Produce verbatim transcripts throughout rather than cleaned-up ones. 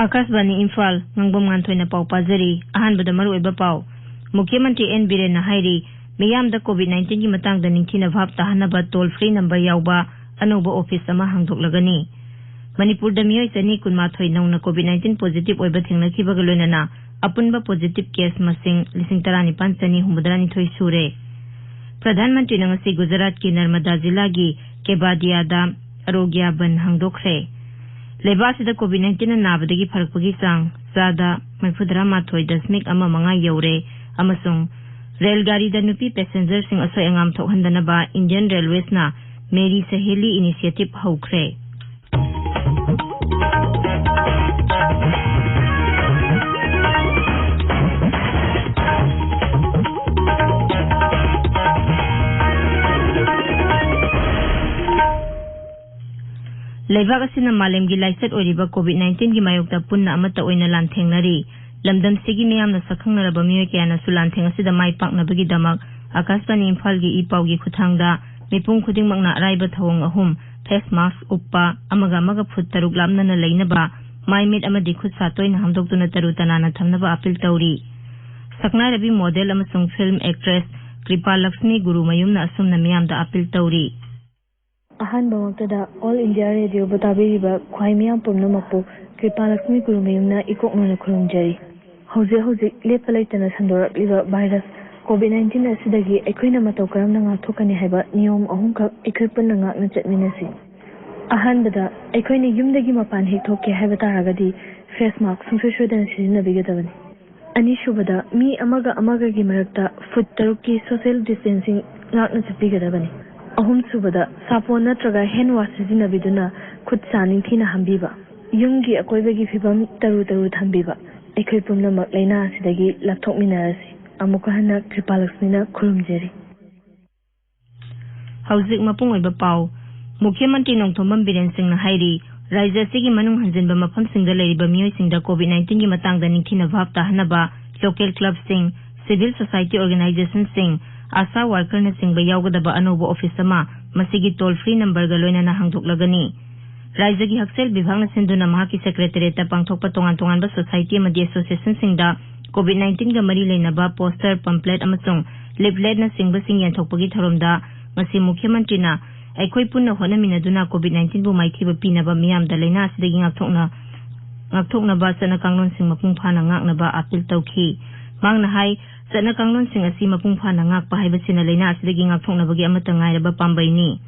ꯑꯀꯥꯁꯕꯥꯅꯤ ꯏꯝꯐꯥꯜ, ꯉꯥꯡꯕꯝ ꯉꯥꯟꯊꯣꯏꯅ ꯄꯥꯎ ꯄꯥꯖꯔꯤ꯫ ꯑꯍꯥꯟꯕꯗ ꯃꯔꯨꯑꯣꯏꯕ ꯄꯥꯎ꯫ ꯃꯨꯈ꯭ꯌ ꯃꯟꯇ꯭ꯔꯤ ꯑꯦꯟ ꯕꯤꯔꯦꯟꯅ ꯍꯥꯏꯔꯤ, ꯃꯤꯌꯥꯝꯗ ꯀꯣꯚꯤꯗ ꯅꯥꯏꯟꯇꯤꯟꯒꯤ ꯃꯇꯥꯡꯗ ꯅꯤꯡꯊꯤꯅ ꯚꯥꯞ ꯇꯥꯍꯟꯅꯕ ꯇꯣꯜ ꯐ꯭ꯔꯤ ꯅꯝꯕꯔ ꯌꯥꯎꯕ ꯑꯅꯧꯕ ꯑꯣꯐꯤꯁ ꯑꯃ ꯍꯥꯡꯗꯣꯛꯂꯒꯅꯤ꯫ ꯃꯅꯤꯄꯨꯔꯗ ꯃꯤꯑꯣꯏ ꯆꯅꯤ ꯀꯨꯟꯃꯥꯊꯣꯏ ꯅꯧꯅ ꯀꯣꯚꯤꯗ ꯅꯥꯏꯟꯇꯤꯟ ꯄꯣꯖꯤꯇꯤꯚ ꯑꯣꯏꯕ ꯊꯦꯡꯅꯈꯤꯕꯒ ꯂꯣꯏꯅꯅ ꯑꯄꯨꯟꯕ ꯄꯣꯖꯤꯇꯤꯚ ꯀꯦꯁ ꯃꯁꯤꯡ ꯂꯤꯁꯤꯡ ꯇꯔꯥꯅꯤꯄꯥꯟ ꯆꯅꯤ ꯍꯨꯝꯐꯨꯇꯔꯥꯅꯤꯊꯣꯏ ꯁꯨꯔꯦ꯫ ꯄ꯭ꯔꯙꯥꯟ ꯃꯟꯇ꯭ꯔꯤꯅ ꯉꯁꯤ ꯒꯨꯖꯔꯥꯠꯀꯤ ꯅꯔꯃꯗꯥ ꯖꯤꯂꯥꯒꯤ ꯀꯦꯕꯥꯗꯤꯌꯥꯗ ꯑꯔꯣꯒ꯭ꯌꯥ ꯕꯟ ꯍꯥꯡꯗꯣꯛꯈ꯭ꯔꯦ꯫ ꯂꯩꯕꯥꯛ ꯑꯁꯤꯗ ꯀꯣꯚꯤꯗ ꯅꯥꯏꯟꯇꯤꯟꯅ ꯅꯥꯕꯗꯒꯤ ꯐꯔꯛꯄꯒꯤ ꯆꯥꯡ ꯆꯥꯗ ꯃꯔꯤꯐꯨꯇꯔꯥꯃꯥꯊꯣꯏ ꯗꯁꯃꯤꯛ ꯑꯃ ꯃꯉꯥ ꯌꯧꯔꯦ ꯑꯃꯁꯨꯡ ꯔꯦꯜ ꯒꯥꯔꯤꯗ ꯅꯨꯄꯤ ꯄꯦꯁꯦꯟꯖꯔꯁꯤꯡ ꯑꯁꯣꯏ ꯑꯉꯥꯝ ꯊꯣꯛꯍꯟꯗꯅꯕ ꯏꯟꯗꯤꯌꯟ ꯔꯦꯜꯋꯦꯁꯅ ꯃꯦꯔꯤ ꯁꯍꯦꯂꯤ ꯏꯅꯤꯁꯤꯌꯦꯇꯤꯚ ꯍꯧꯈ꯭ꯔꯦ꯫ ꯂꯩꯕꯥꯛ ꯑꯁꯤꯅ ꯃꯥꯂꯦꯝꯒꯤ ꯂꯥꯏꯆꯠ ꯑꯣꯏꯔꯤꯕ ꯀꯣꯚꯤꯗ ꯅꯥꯏꯟꯇꯤꯟꯒꯤ ꯃꯥꯌꯣꯛꯇ ꯄꯨꯟꯅ ꯑꯃꯠꯇ ꯑꯣꯏꯅ ꯂꯥꯟꯊꯦꯡꯅꯔꯤ꯫ ꯂꯝꯗꯝꯁꯤꯒꯤ ꯃꯤꯌꯥꯝꯅ ꯁꯛꯈꯪꯅꯔꯕ ꯃꯤꯑꯣꯏ ꯀꯌꯥꯅꯁꯨ ꯂꯥꯟꯊꯦꯡ ꯑꯁꯤꯗ ꯃꯥꯏ ꯄꯥꯛꯅꯕꯒꯤꯗꯃꯛ ꯑꯀꯥꯁꯕꯥꯅꯤ ꯏꯝꯐꯥꯜꯒꯤ ꯏ ꯄꯥꯎꯒꯤ ꯈꯨꯠꯊꯥꯡꯗ ꯃꯤꯄꯨꯝ ꯈꯨꯗꯤꯡꯃꯛꯅ ꯑꯔꯥꯏꯕ ꯊꯧꯑꯣꯡ ꯑꯍꯨꯝ, ꯐꯦꯁ ꯃꯥꯁꯛ ꯎꯞꯄ, ꯑꯃꯒ ꯑꯃꯒ ꯐꯨꯠ ꯇꯔꯨꯛ ꯂꯥꯞꯅꯅ ꯂꯩꯅꯕ, ꯃꯥꯏ ꯃꯤꯠ ꯑꯃꯗꯤ ꯈꯨꯠ ꯁꯥ ꯇꯣꯏꯅ ꯍꯥꯝꯗꯣꯛꯇꯨꯅ ꯇꯔꯨ ꯇꯅꯥꯟꯅ ꯊꯝꯅꯕ ꯑꯄꯤꯜ ꯇꯧꯔꯤ꯫ ꯁꯛꯅꯥꯏꯔꯕꯤ ꯃꯣꯗꯦꯜ ꯑꯃꯁꯨꯡ ꯐꯤꯜꯝ ꯑꯦꯛꯇ꯭ꯔꯦꯁ ꯀ꯭ꯔꯤꯄꯥ ꯂꯛꯁꯃꯤ ꯒꯨꯔꯨꯃꯌꯨꯝꯅ ꯑꯁꯨꯝꯅ ꯃꯤꯌꯥꯝꯗ ꯑꯄꯤꯜ ꯇꯧꯔꯤ꯫ ꯑꯍꯥꯟꯕꯃꯛꯇꯗ All India Radioꯕꯨ ꯇꯥꯕꯤꯔꯤꯕ ꯈ꯭ꯋꯥꯏ ꯃꯤꯌꯥꯝ ꯄꯨꯝꯅꯃꯛꯄꯨ ꯀ꯭ꯔꯤꯄꯥ ꯂꯛꯁꯃꯤ ꯒꯨꯔꯨꯃꯌꯨꯝꯅ ꯏꯀꯣꯛꯅꯅ ꯈꯨꯔꯨꯝꯖꯔꯤ꯫ ꯍꯧꯖꯤꯛ ꯍꯧꯖꯤꯛ ꯂꯦꯞꯄ ꯂꯩꯇꯅ ꯁꯟꯗꯣꯔꯛꯂꯤꯕ ꯚꯥꯏꯔꯁ ꯀꯣꯚꯤꯗ ꯅꯥꯏꯟꯇꯤꯟ ꯑꯁꯤꯗꯒꯤ ꯑꯩꯈꯣꯏꯅ ꯃꯇꯧ ꯀꯔꯝꯅ ꯉꯥꯛꯊꯣꯛꯀꯅꯤ ꯍꯥꯏꯕ ꯅꯤꯌꯣꯝ ꯑꯍꯨꯝꯈꯛ ꯑꯩꯈꯣꯏ ꯄꯨꯟꯅ ꯉꯥꯛꯅ ꯆꯠꯃꯤꯟꯅꯁꯤ꯫ ꯑꯍꯥꯟꯕꯗ, ꯑꯩꯈꯣꯏꯅ ꯌꯨꯝꯗꯒꯤ ꯃꯄꯥꯟ ꯍꯦꯛ ꯊꯣꯛꯀꯦ ꯍꯥꯏꯕ ꯇꯥꯔꯒꯗꯤ ꯐꯦꯁ ꯃꯥꯁꯛ ꯁꯨꯡꯁꯣꯏ ꯁꯣꯏꯗꯅ ꯁꯤꯖꯤꯟꯅꯕꯤꯒꯗꯕꯅꯤ꯫ ꯑꯅꯤꯁꯨꯕꯗ, ꯃꯤ ꯑꯃꯒ ꯑꯃꯒꯒꯤ ꯃꯔꯛꯇ ꯐꯨꯠ ꯇꯔꯨꯛꯀꯤ ꯁꯣꯁꯤꯌꯦꯜ ꯗꯤꯁꯇꯦꯟꯁꯤꯡ ꯉꯥꯛꯅ ꯆꯠꯄꯤꯒꯗꯕꯅꯤ꯫ ꯑꯍꯨꯝꯁꯨꯕꯗ, ꯁꯥꯄꯣꯟ ꯅꯠꯇ꯭ꯔꯒ ꯍꯦꯟ ꯋꯥꯁ ꯁꯤꯖꯤꯟꯅꯕꯤꯗꯨꯅ ꯈꯨꯠ ꯁꯥ ꯅꯤꯡꯊꯤꯅ ꯍꯥꯝꯕꯤꯕ꯫ ꯌꯨꯝꯒꯤ ꯑꯀꯣꯏꯕꯒꯤ ꯐꯤꯕꯝ ꯇꯔꯨ ꯇꯔꯨ ꯊꯝꯕꯤꯕ꯫ ꯑꯩꯈꯣꯏ ꯄꯨꯝꯅꯃꯛ ꯂꯥꯏꯅꯥ ꯑꯁꯤꯗꯒꯤ ꯂꯥꯞꯊꯣꯛꯃꯤꯟꯅꯔꯁꯤ꯫ ꯑꯃꯨꯛꯀ ꯍꯟꯅ ꯀ꯭ꯔꯤꯄꯥ ꯂꯛꯁꯃꯤꯅ ꯈꯨꯔꯨꯝꯖꯔꯤ꯫ ꯍꯧꯖꯤꯛ ꯃꯄꯨꯡ ꯑꯣꯏꯕ ꯄꯥꯎ꯫ ꯃꯨꯈ꯭ꯌ ꯃꯟꯇ꯭ꯔꯤ ꯅꯣꯡꯊꯣꯝꯕꯝ ꯕꯤꯔꯦꯟ ꯁꯤꯡꯅ ꯍꯥꯏꯔꯤ, ꯔꯥꯖ꯭ꯌ ꯑꯁꯤꯒꯤ ꯃꯅꯨꯡ ꯍꯟꯖꯤꯟꯕ ꯃꯐꯝꯁꯤꯡꯗ ꯂꯩꯔꯤꯕ ꯃꯤꯑꯣꯏꯁꯤꯡꯗ ꯀꯣꯚꯤꯗ ꯅꯥꯏꯟꯇꯤꯟꯒꯤ ꯃꯇꯥꯡꯗ ꯅꯤꯡꯊꯤꯅ ꯚꯥꯞ ꯇꯥꯍꯟꯅꯕ ꯂꯣꯀꯦꯜ ꯀ꯭ꯂꯕꯁꯤꯡ, ꯁꯤꯚꯤꯜ ꯁꯣꯁꯥꯏꯇꯤ ꯑꯣꯔꯒꯅꯥꯏꯖꯦꯁꯟꯁꯤꯡ, ꯑꯥꯁꯥ ꯋꯥꯔꯀꯔꯅꯆꯤꯡꯕ ꯌꯥꯎꯒꯗꯕ ꯑꯅꯧꯕ ꯑꯣꯐꯤꯁ ꯑꯃ ꯃꯁꯤꯒꯤ ꯇꯣꯜ ꯐ꯭ꯔꯤ ꯅꯝꯕꯔꯒ ꯂꯣꯏꯅꯅ ꯍꯥꯡꯗꯣꯛꯂꯒꯅꯤ꯫ ꯔꯥꯏꯖ꯭ꯌꯒꯤ ꯍꯛꯁꯦꯜ ꯕꯤꯚꯥꯒꯅ ꯁꯤꯟꯗꯨꯅ ꯃꯍꯥꯛꯀꯤ ꯁꯦꯀ꯭ꯔꯦꯇꯔꯤꯌꯦꯠꯇ ꯄꯥꯡꯊꯣꯛꯄ ꯇꯣꯉꯥꯟ ꯇꯣꯉꯥꯟꯕ ꯁꯣꯁꯥꯏꯇꯤ ꯑꯃꯗꯤ ꯑꯦꯁꯣꯁꯤꯌꯦꯁꯟꯁꯤꯡꯗ ꯀꯣꯚꯤꯗ ꯅꯥꯏꯟꯇꯤꯟꯒ ꯃꯔꯤ ꯂꯩꯅꯕ ꯄꯣꯁꯇꯔ, ꯄꯝꯄ꯭ꯂꯦꯠ ꯑꯃꯁꯨꯡ ꯂꯤꯐꯂꯦꯠꯅꯆꯤꯡꯕꯁꯤꯡ ꯌꯦꯟꯊꯣꯛꯄꯒꯤ ꯊꯧꯔꯝꯗ ꯉꯁꯤ ꯃꯨꯈ꯭ꯌ ꯃꯟꯇ꯭ꯔꯤꯅ ꯑꯩꯈꯣꯏ ꯄꯨꯟꯅ ꯍꯣꯠꯅꯃꯤꯟꯅꯗꯨꯅ ꯀꯣꯚꯤꯗ ꯅꯥꯏꯟꯇꯤꯟꯕꯨ ꯃꯥꯏꯊꯤꯕ ꯄꯤꯅꯕ, ꯃꯤꯌꯥꯝꯗ ꯂꯥꯏꯅꯥ ꯑꯁꯤꯗꯒꯤ ꯉꯥꯛꯊꯣꯛꯅ-, ꯉꯥꯛꯊꯣꯛꯅꯕ ꯆꯠꯅ ꯀꯥꯡꯂꯣꯟꯁꯤꯡ ꯃꯄꯨꯡ ꯐꯥꯅ ꯉꯥꯛꯅꯕ ꯑꯥꯄꯤꯜ ꯇꯧꯈꯤ꯫ ꯃꯍꯥꯛꯅ ꯍꯥꯏ, ꯆꯠꯅ ꯀꯥꯡꯂꯣꯟꯁꯤꯡ ꯑꯁꯤ ꯃꯄꯨꯡ ꯐꯥꯅ ꯉꯥꯛꯄ ꯍꯥꯏꯕꯁꯤꯅ ꯂꯥꯏꯅꯥ ꯑꯁꯤꯗꯒꯤ ꯉꯥꯛꯊꯣꯛꯅꯕꯒꯤ ꯑꯃꯠꯇ ꯉꯥꯏꯔꯕ ꯄꯥꯝꯕꯩꯅꯤ꯫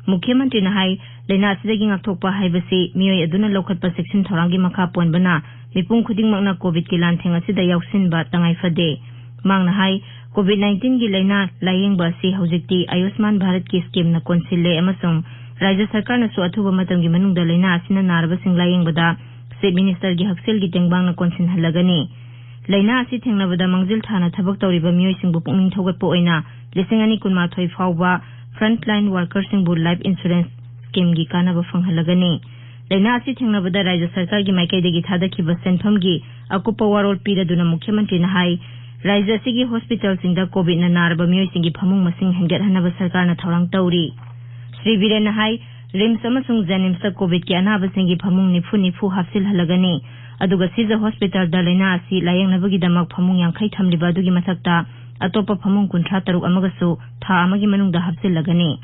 ꯃꯨꯈ꯭ꯌ ꯃꯟꯇ꯭ꯔꯤꯅ ꯍꯥꯏ, ꯂꯥꯏꯅꯥ ꯑꯁꯤꯗꯒꯤ ꯉꯥꯛꯊꯣꯛꯄ ꯍꯥꯏꯕꯁꯤ ꯃꯤꯑꯣꯏ ꯑꯗꯨꯅ ꯂꯧꯈꯠꯄ ꯆꯦꯛꯁꯤꯟ ꯊꯧꯔꯥꯡꯒꯤ ꯃꯈꯥ ꯄꯣꯟꯕꯅ ꯃꯤꯄꯨꯝ ꯈꯨꯗꯤꯡꯃꯛꯅ ꯀꯣꯚꯤꯗꯀꯤ ꯂꯥꯟꯊꯦꯡ ꯑꯁꯤꯗ ꯌꯥꯎꯁꯤꯟꯕ ꯇꯉꯥꯏ ꯐꯗꯦ꯫ ꯃꯍꯥꯛꯅ ꯍꯥꯏ, ꯀꯣꯚꯤꯗ ꯅꯥꯏꯟꯇꯤꯟꯒꯤ ꯂꯥꯏꯅꯥ ꯂꯥꯌꯦꯡꯕ ꯑꯁꯤ ꯍꯧꯖꯤꯛꯇꯤ ꯑꯌꯨꯁꯃꯥꯟ ꯚꯥꯔꯠꯀꯤ ꯁ꯭ꯀꯤꯝꯅ ꯀꯣꯟꯁꯤꯜꯂꯦ ꯑꯃꯁꯨꯡ ꯔꯥꯏꯖ꯭ꯌ ꯁꯔꯀꯥꯔꯅꯁꯨ ꯑꯊꯨꯕ ꯃꯇꯝꯒꯤ ꯃꯅꯨꯡꯗ ꯂꯥꯏꯅꯥ ꯑꯁꯤꯅ ꯅꯥꯔꯕꯁꯤꯡ ꯂꯥꯌꯦꯡꯕꯗ ꯆꯤꯐ ꯃꯤꯅꯤꯁꯇꯔꯒꯤ ꯍꯛꯁꯦꯜꯒꯤ ꯇꯦꯡꯕꯥꯡꯅ ꯀꯣꯟꯁꯤꯟꯍꯜꯂꯒꯅꯤ꯫ ꯂꯥꯏꯅꯥ ꯑꯁꯤ ꯊꯦꯡꯅꯕꯗ ꯃꯥꯡꯖꯤꯜ ꯊꯥꯅ ꯊꯕꯛ ꯇꯧꯔꯤꯕ ꯃꯤꯑꯣꯏꯁꯤꯡꯕꯨ ꯄꯨꯛꯅꯤꯡ ꯊꯧꯒꯠꯄ ꯑꯣꯏꯅ ꯂꯤꯁꯤꯡ ꯑꯅꯤ ꯀꯨꯟꯃꯥꯊꯣꯏ ꯐꯥꯎꯕ ꯐ꯭ꯔꯟꯠꯂꯥꯏꯟ ꯋꯥꯔꯀꯔꯁꯤꯡꯕꯨ ꯂꯥꯏꯐ ꯏꯟꯁꯨꯔꯦꯟꯁ ꯁ꯭ꯀꯤꯝꯒꯤ ꯀꯥꯟꯅꯕ ꯐꯪꯍꯜꯂꯒꯅꯤ꯫ ꯂꯥꯏꯅꯥ ꯑꯁꯤ ꯊꯦꯡꯅꯕꯗ ꯔꯥꯏꯖ꯭ꯌ ꯁꯔꯀꯥꯔꯒꯤ ꯃꯥꯏꯀꯩꯗꯒꯤ ꯊꯥꯗꯈꯤꯕ ꯁꯦꯟꯐꯝꯒꯤ ꯑꯀꯨꯞꯄ ꯋꯥꯔꯣꯜ ꯄꯤꯔꯗꯨꯅ ꯃꯨꯈ꯭ꯌ ꯃꯟꯇ꯭ꯔꯤꯅ ꯍꯥꯏ, ꯔꯥꯏꯖ꯭ꯌ ꯑꯁꯤꯒꯤ ꯍꯣꯁꯄꯤꯇꯥꯜꯁꯤꯡꯗ ꯀꯣꯚꯤꯗꯅ ꯅꯥꯔꯕ ꯃꯤꯑꯣꯏꯁꯤꯡꯒꯤ ꯐꯃꯨꯡ ꯃꯁꯤꯡ ꯍꯦꯟꯒꯠꯍꯟꯅꯕ ꯁꯔꯀꯥꯔꯅ ꯊꯧꯔꯥꯡ ꯇꯧꯔꯤ꯫ ꯁ꯭ꯔꯤ ꯕꯤꯔꯦꯟꯅ ꯍꯥꯏ, ꯔꯤꯝꯁ ꯑꯃꯁꯨꯡ ꯖꯦꯅꯤꯝꯁꯇ ꯀꯣꯚꯤꯗꯀꯤ ꯑꯅꯥꯕꯁꯤꯡꯒꯤ ꯐꯃꯨꯡ ꯅꯤꯐꯨ ꯅꯤꯐꯨ ꯍꯥꯞꯆꯤꯜꯍꯜꯂꯒꯅꯤ꯫ ꯑꯗꯨꯒ ꯁꯤꯖ ꯍꯣꯁꯄꯤꯇꯥꯜꯗ ꯂꯥꯏꯅꯥ ꯑꯁꯤ ꯂꯥꯌꯦꯡꯅꯕꯒꯤꯗꯃꯛ ꯐꯃꯨꯡ ꯌꯥꯡꯈꯩ ꯊꯝꯂꯤꯕ ꯑꯗꯨꯒꯤ ꯃꯊꯛꯇ ꯑꯇꯣꯞꯄ ꯐꯃꯨꯡ ꯀꯨꯟꯊ꯭ꯔꯥ ꯇꯔꯨꯛ ꯑꯃꯒꯁꯨ ꯊꯥ ꯑꯃꯒꯤ ꯃꯅꯨꯡꯗ ꯍꯥꯞꯆꯤꯜꯂꯒꯅꯤ꯫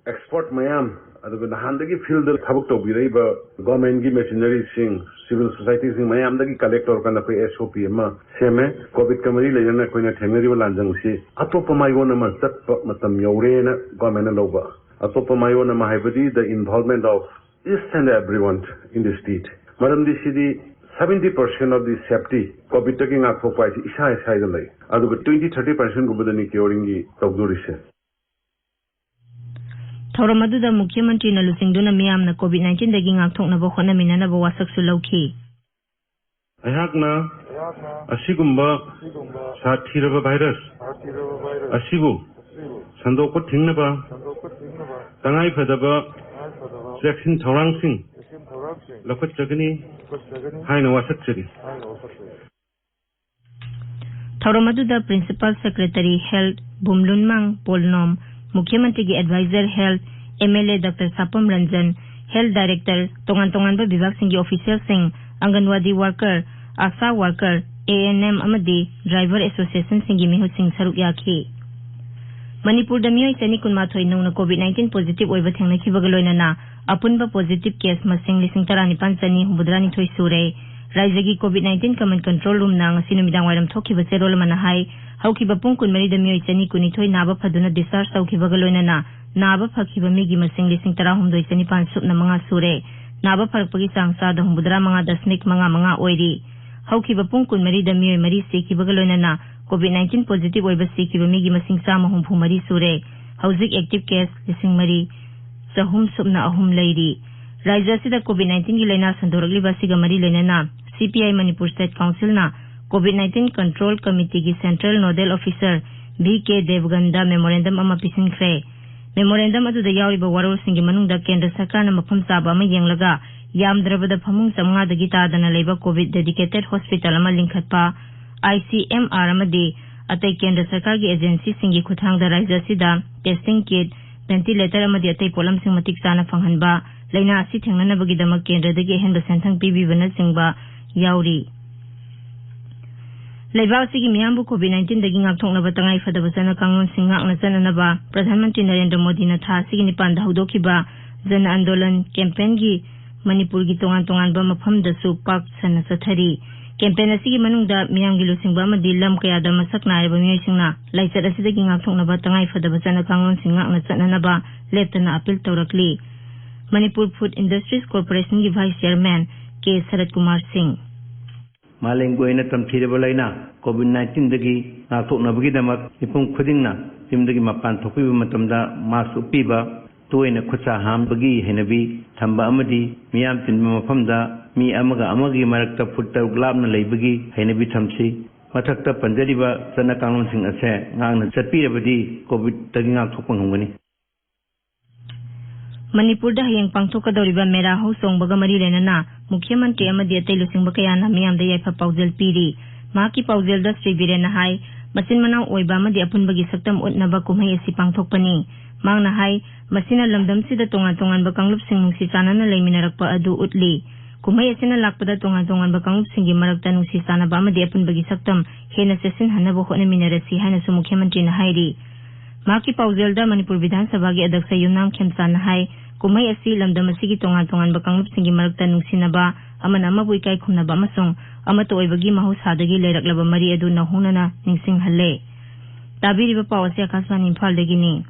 ꯑꯦꯛꯁꯄꯔꯠ ꯃꯌꯥꯝ, ꯑꯗꯨꯒ ꯅꯍꯥꯟꯗꯒꯤ ꯐꯤꯜꯗ ꯊꯕꯛ ꯇꯧꯕꯤꯔꯛꯏꯕ ꯒꯣꯔꯃꯦꯟꯒꯤ ꯃꯦꯁꯤꯅꯔꯤꯁꯤꯡ, ꯁꯤꯚꯤꯜ ꯁꯣꯁꯥꯏꯇꯤꯁꯤꯡ ꯃꯌꯥꯝꯗꯒꯤ ꯀꯂꯦꯛ ꯇꯧꯔꯀꯥꯟꯗ ꯑꯩꯈꯣꯏ ꯑꯦꯁ ꯑꯣ ꯄꯤ ꯑꯃ ꯁꯦꯝꯃꯦ꯫ ꯀꯣꯚꯤꯗꯀ ꯃꯔꯤ ꯂꯩꯅꯅ ꯑꯩꯈꯣꯏꯅ ꯊꯦꯡꯅꯔꯤꯕ ꯂꯥꯟꯖꯪꯁꯤ ꯑꯇꯣꯞꯄ ꯃꯥꯏꯑꯣꯟ ꯑꯃ ꯆꯠꯄ ꯃꯇꯝ ꯌꯧꯔꯦꯅ ꯒꯣꯔꯃꯦꯟꯅ ꯂꯧꯕ꯫ ꯑꯇꯣꯞꯄ ꯃꯥꯏꯑꯣꯟ ꯑꯃ ꯍꯥꯏꯕꯗꯤ the involvement of each and everyone in the state꯫ ꯃꯔꯝꯗꯤ ꯁꯤꯗꯤ seventy percent of the safety ꯀꯣꯚꯤꯗꯇꯒꯤ ꯉꯥꯛꯊꯣꯛꯄ ꯍꯥꯏꯁꯤ ꯏꯁꯥ ꯏꯁꯥꯗ ꯂꯩ꯫ ꯑꯗꯨꯒ twenty thirty percent ꯒꯨꯝꯕꯗꯅꯤ ꯀ꯭ꯌꯣꯔꯤꯡꯒꯤ ꯇꯧꯗꯣꯔꯤꯁꯦ꯫ ꯊꯧꯔꯝ ꯑꯗꯨꯗ ꯃꯨꯈ꯭ꯌ ꯃꯟꯇ꯭ꯔꯤꯅ ꯂꯨꯆꯤꯡꯗꯨꯅ ꯃꯤꯌꯥꯝꯅ ꯀꯣꯚꯤꯗ ꯅꯥꯏꯟꯇꯤꯟꯗꯒꯤ ꯉꯥꯛꯊꯣꯛꯅꯕ ꯍꯣꯠꯅꯃꯤꯟꯅꯅꯕ ꯋꯥꯁꯛꯁꯨ ꯂꯧꯈꯤ꯫ ꯑꯩꯍꯥꯛꯅ ꯑꯁꯤꯒꯨꯝꯕ ꯁꯥꯊꯤꯔꯕ ꯚꯥꯏꯔꯁ ꯑꯁꯤꯕꯨ ꯁꯟꯗꯣꯛꯄ ꯊꯤꯡꯅꯕ ꯇꯉꯥꯏꯐꯗꯕ ꯆꯦꯛꯁꯤꯟ ꯊꯧꯔꯥꯡꯁꯤꯡ ꯂꯧꯈꯠꯆꯒꯅꯤ ꯍꯥꯏꯅ ꯋꯥꯁꯛꯆꯔꯤ꯫ ꯊꯧꯔꯝ ꯑꯗꯨꯗ Principal Secretary Health ꯕꯨꯝꯂꯨꯟꯃꯥꯡ ꯄꯣꯜꯅꯣꯝ, ꯃꯨꯈ꯭ꯌ ꯃꯟꯇ꯭ꯔꯤꯒꯤ adviser health M L A doctor Sapam Ranjan, health director, ꯇꯣꯉꯥꯟ ꯇꯣꯉꯥꯟꯕ ꯕꯤꯚꯥꯒꯁꯤꯡꯒꯤ officialꯁꯤꯡ, ꯑꯪꯒꯟꯋꯥꯗꯤ worker, ASHA worker, ANM ꯑꯃꯗꯤ driver associationꯁꯤꯡꯒꯤ ꯃꯤꯍꯨꯠꯁꯤꯡ ꯁꯔꯨꯛ ꯌꯥꯈꯤ꯫ ꯃꯅꯤꯄꯨꯔꯗ ꯃꯤꯑꯣꯏ ꯆꯅꯤ ꯀꯨꯟꯃꯥꯊꯣꯏ ꯅꯧꯅ COVID nineteen positive ꯑꯣꯏꯕ ꯊꯦꯡꯅꯈꯤꯕꯒ ꯂꯣꯏꯅꯅ ꯑꯄꯨꯟꯕ positive case ꯃꯁꯤꯡ ꯂꯤꯁꯤꯡ ꯇꯔꯥꯅꯤꯄꯥꯟ ꯆꯅꯤ ꯍꯨꯝꯐꯨꯇꯔꯥ ꯅꯤꯊꯣꯏ ꯁꯨꯔꯦ꯫ ꯔꯥꯖ꯭ꯌꯒꯤ COVID nineteen command control roomꯅ ꯉꯁꯤ ꯅꯨꯃꯤꯗꯥꯡ ꯋꯥꯏꯔꯝ ꯊꯣꯛꯈꯤꯕ ꯆꯦꯔꯣꯜ ꯑꯃꯅ ꯍꯥꯏ, ꯍꯧꯈꯤꯕ ꯄꯨꯡ ꯀꯨꯟꯃꯔꯤꯗ ꯃꯤꯑꯣꯏ ꯆꯅꯤ ꯀꯨꯟꯅꯤꯊꯣꯏ ꯅꯥꯕ ꯐꯗꯨꯅ discharge ꯇꯧꯈꯤꯕꯒ ꯂꯣꯏꯅꯅ ꯅꯥꯕ ꯐꯈꯤꯕ ꯃꯤꯒꯤ ꯃꯁꯤꯡ ꯂꯤꯁꯤꯡ ꯇꯔꯥꯍꯨꯝꯗꯣꯏ ꯆꯅꯤꯄꯥꯟ ꯁꯨꯞꯅ ꯃꯉꯥ ꯁꯨꯔꯦ꯫ ꯅꯥꯕ ꯐꯔꯛꯄꯒꯤ ꯆꯥꯡ ꯆꯥꯗ ꯍꯨꯝꯐꯨꯇꯔꯥ ꯃꯉꯥ ꯗꯁꯃꯤꯛ ꯃꯉꯥ ꯃꯉꯥ ꯑꯣꯏꯔꯤ꯫ ꯍꯧꯈꯤꯕ ꯄꯨꯡ ꯀꯨꯟꯃꯔꯤꯗ ꯃꯤꯑꯣꯏ ꯃꯔꯤ ꯁꯤꯈꯤꯕꯒ ꯂꯣꯏꯅꯅ COVID nineteen positive ꯑꯣꯏꯕ ꯁꯤꯈꯤꯕ ꯃꯤꯒꯤ ꯃꯁꯤꯡ ꯆꯥꯝꯃ ꯍꯨꯝꯐꯨ ꯃꯔꯤ ꯁꯨꯔꯦ꯫ ꯍꯧꯖꯤꯛ active case ꯂꯤꯁꯤꯡ ꯃꯔꯤ ꯆꯍꯨꯝ ꯁꯨꯞꯅ ꯑꯍꯨꯝ ꯂꯩꯔꯤ꯫ ꯔꯥꯖ꯭ꯌ ꯑꯁꯤꯗ COVID nineteenꯒꯤ ꯂꯥꯏꯅꯥ ꯁꯟꯗꯣꯔꯛꯂꯤꯕ ꯑꯁꯤꯒ ꯃꯔꯤ ꯂꯩꯅꯅ CPI Manipur State Councilꯅ COVID nineteen Control Committeeꯒꯤ Central Nodal Officer V K Devganda memorandum ꯑꯃ ꯄꯤꯁꯤꯟꯈ꯭ꯔꯦ꯫ Memorandum ꯑꯗꯨꯗ ꯌꯥꯎꯔꯤꯕ ꯋꯥꯔꯣꯜꯁꯤꯡꯒꯤ ꯃꯅꯨꯡꯗ ꯀꯦꯟꯗ꯭ꯔ ꯁꯔꯀꯥꯔꯅ ꯃꯐꯝ ꯆꯥꯕ ꯑꯃ ꯌꯦꯡꯂꯒ ꯌꯥꯝꯗ꯭ꯔꯕꯗ ꯐꯃꯨꯡ ꯆꯥꯝꯃꯉꯥꯗꯒꯤ ꯇꯥꯗꯅ ꯂꯩꯕ COVID dedicated hospital ꯑꯃ ꯂꯤꯡꯈꯠꯄ, ICMR ꯑꯃꯗꯤ ꯑꯇꯩ ꯀꯦꯟꯗ꯭ꯔ ꯁꯔꯀꯥꯔꯒꯤ agencyꯁꯤꯡꯒꯤ ꯈꯨꯠꯊꯥꯡꯗ ꯔꯥꯖ꯭ꯌ ꯑꯁꯤꯗ testing kit, ventilator ꯑꯃꯗꯤ ꯑꯇꯩ ꯄꯣꯠꯂꯝꯁꯤꯡ ꯃꯇꯤꯛ ꯆꯥꯅ ꯐꯪꯍꯟꯕ, ꯂꯥꯏꯅꯥ ꯑꯁꯤ ꯊꯦꯡꯅꯅꯕꯒꯤꯗꯃꯛ ꯀꯦꯟꯗ꯭ꯔꯗꯒꯤ ꯑꯍꯦꯟꯕ ꯁꯦꯟꯊꯪ ꯄꯤꯕꯤꯕꯅꯆꯤꯡꯕ ꯌꯥꯎꯔꯤ꯫ ꯂꯩꯕꯥꯛ ꯑꯁꯤꯒꯤ ꯃꯤꯌꯥꯝꯕꯨ COVID nineteenꯗꯒꯤ ꯉꯥꯛꯊꯣꯛꯅꯕ ꯇꯉꯥꯏ ꯐꯗꯕ ꯆꯠꯅ ꯀꯥꯡꯂꯣꯟꯁꯤꯡ ꯉꯥꯛꯅ ꯆꯠꯅꯅꯕ ꯄ꯭ꯔꯙꯥꯟ ꯃꯟꯇ꯭ꯔꯤ ꯅꯔꯦꯟꯗ꯭ꯔ ꯃꯣꯗꯤꯅ ꯊꯥ ꯑꯁꯤꯒꯤ ꯅꯤꯄꯥꯟꯗ ꯍꯧꯗꯣꯛꯈꯤꯕ ꯖꯟ ꯑꯟꯗꯣꯂꯟ campaignꯒꯤ ꯃꯅꯤꯄꯨꯔꯒꯤ ꯇꯣꯉꯥꯟ ꯇꯣꯉꯥꯟꯕ ꯃꯐꯝꯗꯁꯨ ꯄꯥꯛ ꯁꯟꯅ ꯆꯠꯊꯔꯤ꯫ Campaign ꯑꯁꯤꯒꯤ ꯃꯅꯨꯡꯗ ꯃꯤꯌꯥꯝꯒꯤ ꯂꯨꯆꯤꯡꯕ ꯑꯃꯗꯤ ꯂꯝ ꯀꯌꯥꯗ ꯃꯁꯛ ꯅꯥꯏꯔꯕ ꯃꯤꯑꯣꯏꯁꯤꯡꯅ ꯂꯥꯏꯆꯠ ꯑꯁꯤꯗꯒꯤ ꯉꯥꯛꯊꯣꯛꯅꯕ ꯇꯉꯥꯏ ꯐꯗꯕ ꯆꯠꯅ ꯀꯥꯡꯂꯣꯟꯁꯤꯡ ꯉꯥꯛꯅ ꯆꯠꯅꯅꯕ ꯂꯦꯞꯇꯅ appeal ꯇꯧꯔꯛꯂꯤ꯫ Manipur Food Industries Corporationꯒꯤ Vice Chairman K ꯁꯔꯠ ꯀꯨꯃꯥꯔ ꯁꯤꯡ꯫ ꯃꯥꯂꯦꯝꯒꯤ ꯑꯣꯏꯅ ꯇꯝꯊꯤꯔꯕ ꯂꯥꯏꯅꯥ COVID nineteenꯗꯒꯤ ꯉꯥꯛꯊꯣꯛꯅꯕꯒꯤꯗꯃꯛ ꯃꯤꯄꯨꯝ ꯈꯨꯗꯤꯡꯅ ꯌꯨꯝꯗꯒꯤ ꯃꯄꯥꯟ ꯊꯣꯛꯄꯤꯕ ꯃꯇꯝꯗ mask ꯎꯞꯄꯤꯕ, ꯇꯣꯏꯅ ꯈꯨꯠ ꯁꯥ ꯍꯥꯝꯕꯒꯤ ꯍꯩꯅꯕꯤ ꯊꯝꯕ ꯑꯃꯗꯤ ꯃꯤꯌꯥꯝ ꯇꯤꯟꯕ ꯃꯐꯝꯗ ꯃꯤ ꯑꯃꯒ ꯑꯃꯒꯤ ꯃꯔꯛꯇ foot ꯇꯔꯨꯛ ꯂꯥꯞꯅ ꯂꯩꯕꯒꯤ ꯍꯩꯅꯕꯤ ꯊꯝꯁꯤ꯫ ꯃꯊꯛꯇ ꯄꯟꯖꯔꯤꯕ ꯆꯠꯅ ꯀꯥꯡꯂꯣꯟꯁꯤꯡ ꯑꯁꯦ ꯉꯥꯛꯅ ꯆꯠꯄꯤꯔꯕꯗꯤ COVIDꯇꯒꯤ ꯉꯥꯛꯊꯣꯛꯄ ꯉꯝꯒꯅꯤ꯫ ꯃꯅꯤꯄꯨꯔꯗ ꯍꯌꯦꯡ ꯄꯥꯡꯊꯣꯛꯀꯗꯧꯔꯤꯕ ꯃꯦꯔꯥ ꯍꯧ ꯆꯣꯡꯕꯒ ꯃꯔꯤ ꯂꯩꯅꯅ ꯃꯨꯈ꯭ꯌ ꯃꯟꯇ꯭ꯔꯤ ꯑꯃꯗꯤ ꯑꯇꯩ ꯂꯨꯆꯤꯡꯕ ꯀꯌꯥꯅ ꯃꯤꯌꯥꯝꯗ ꯌꯥꯏꯐ ꯄꯥꯎꯖꯦꯜ ꯄꯤꯔꯤ꯫ ꯃꯍꯥꯛꯀꯤ ꯄꯥꯎꯖꯦꯜꯗ ꯁ꯭ꯔꯤ ꯕꯤꯔꯦꯟꯅ ꯍꯥꯏ, ꯃꯆꯤꯟ ꯃꯅꯥꯎ ꯑꯣꯏꯕ ꯑꯃꯗꯤ ꯑꯄꯨꯟꯕꯒꯤ ꯁꯛꯇꯝ ꯎꯠꯅꯕ ꯀꯨꯝꯍꯩ ꯑꯁꯤ ꯄꯥꯡꯊꯣꯛꯄꯅꯤ꯫ ꯃꯍꯥꯛꯅ ꯍꯥꯏ, ꯃꯁꯤꯅ ꯂꯝꯗꯝꯁꯤꯗ ꯇꯣꯉꯥꯟ ꯇꯣꯉꯥꯟꯕ ꯀꯥꯡꯂꯨꯞꯁꯤꯡ ꯅꯨꯡꯁꯤ ꯆꯥꯟꯅꯅ ꯂꯩꯃꯤꯟꯅꯔꯛꯄ ꯑꯗꯨ ꯎꯠꯂꯤ꯫ ꯀꯨꯝꯍꯩ ꯑꯁꯤꯅ ꯂꯥꯛꯄꯗ ꯇꯣꯉꯥꯟ ꯇꯣꯉꯥꯟꯕ ꯀꯥꯡꯂꯨꯞꯁꯤꯡꯒꯤ ꯃꯔꯛꯇ ꯅꯨꯡꯁꯤ ꯆꯥꯟꯅꯕ ꯑꯃꯗꯤ ꯑꯄꯨꯟꯕꯒꯤ ꯁꯛꯇꯝ ꯍꯦꯟꯅ ꯆꯦꯠꯁꯤꯟꯍꯟꯅꯕ ꯍꯣꯠꯅꯃꯤꯟꯅꯔꯁꯤ ꯍꯥꯏꯅꯁꯨ ꯃꯨꯈ꯭ꯌꯃꯟꯇ꯭ꯔꯤꯅ ꯍꯥꯏꯔꯤ꯫ ꯃꯍꯥꯛꯀꯤ ꯄꯥꯎꯖꯦꯜꯗ ꯃꯅꯤꯄꯨꯔ ꯕꯤꯙꯥꯟ ꯁꯚꯥꯒꯤ ꯑꯗꯛꯁ ꯌꯨꯝꯅꯥꯝ ꯈꯦꯝꯆꯥꯟꯅ ꯍꯥꯏ, ꯀꯨꯝꯍꯩ ꯑꯁꯤ ꯂꯝꯗꯝ ꯑꯁꯤꯒꯤ ꯇꯣꯉꯥꯟ ꯇꯣꯉꯥꯟꯕ ꯀꯥꯡꯂꯨꯞꯁꯤꯡꯒꯤ ꯃꯔꯛꯇ ꯅꯨꯡꯁꯤꯅꯕ, ꯑꯃꯅ ꯑꯃꯕꯨ ꯏꯀꯥꯏ ꯈꯨꯝꯅꯕ ꯑꯃꯁꯨꯡ ꯑꯃꯠꯇ ꯑꯣꯏꯕꯒꯤ ꯃꯍꯧꯁꯥꯗꯒꯤ ꯂꯩꯔꯛꯂꯕ ꯃꯔꯤ ꯑꯗꯨ ꯅꯧꯍꯧꯅꯅ ꯅꯤꯡꯁꯤꯡꯍꯜꯂꯦ꯫ ꯇꯥꯕꯤꯔꯤꯕ ꯄꯥꯎ ꯑꯁꯤ ꯑꯀꯥꯁꯕꯥꯅꯤ ꯏꯝꯐꯥꯜꯗꯒꯤꯅꯤ꯫